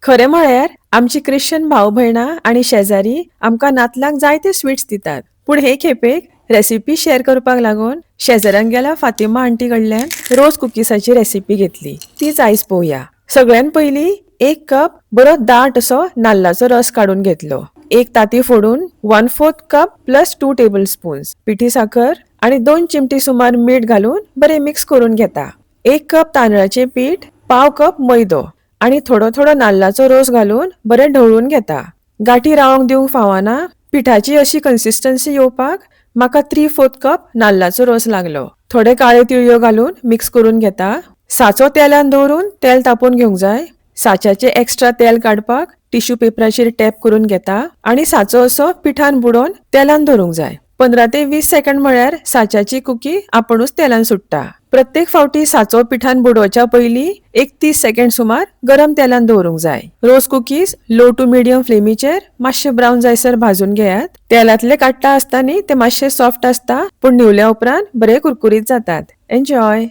खरें म्हळ्यार आमची क्रिश्चन भाव भयणां आनी शेजारी आमकां नातलांक जायते स्वीट्स दितात, पूण हे खेपेक रेसिपी शेअर करपाक लागून शेजाऱ्यांगेल्या फातिमा आंटी कडल्यान रोज कुकीजाची रेसिपी घेतली, तीच आयज पळोवया. सगळ्यान पयलीं 1 कप बरो दाट असो नाल्लाचो रस काडून घेतलो. एक तांती फोडून 1/4 cup plus 2 tablespoons पिठी साखर आनी 2 चिमटी सुमार मीठ घालून बरें मिक्स करून घेता. 1 कप तांदळाचें पीठ, पाव कप मैदो आनी थोडो थोडो नाल्लाचो रोस घालून बरें ढवळून घेता. गांठी रावंक दिवंक फावना. पिठाची अशी कन्सिस्टन्सी येवपाक म्हाका 3/4 कप नाल्लाचो रोस लागलो. थोडे काळे तिळयो घालून मिक्स करून घेता. साचो तेलान दवरून तेल तापोवन घेवंक जाय. साच्याचें एक्स्ट्रा तेल काडपाक टिश्यू पेपराचेर टॅप करून घेता आनी साचो असो पिठान बुडोवन तेलान धरूंक जाय. 15 ते 20 सेकंड म्हळ्यार साच्याची कुकी आपुणूच तेलान सुट्टा. प्रत्येक फावटी साचो पिठान बुडोवच्या पयलीं एक 30 सेकंड सुमार गरम तेलान दवरूंक जाय. रोज कुकीज लो टू मिडियम फ्लेमीचेर मातशे ब्रावन जायसर भाजून घेयात. तेलांतले काडटा आसतना ते मातशे सॉफ्ट आसता, पूण न्हिवल्या उपरांत बरे कुरकुरीत जातात. एन्जॉय.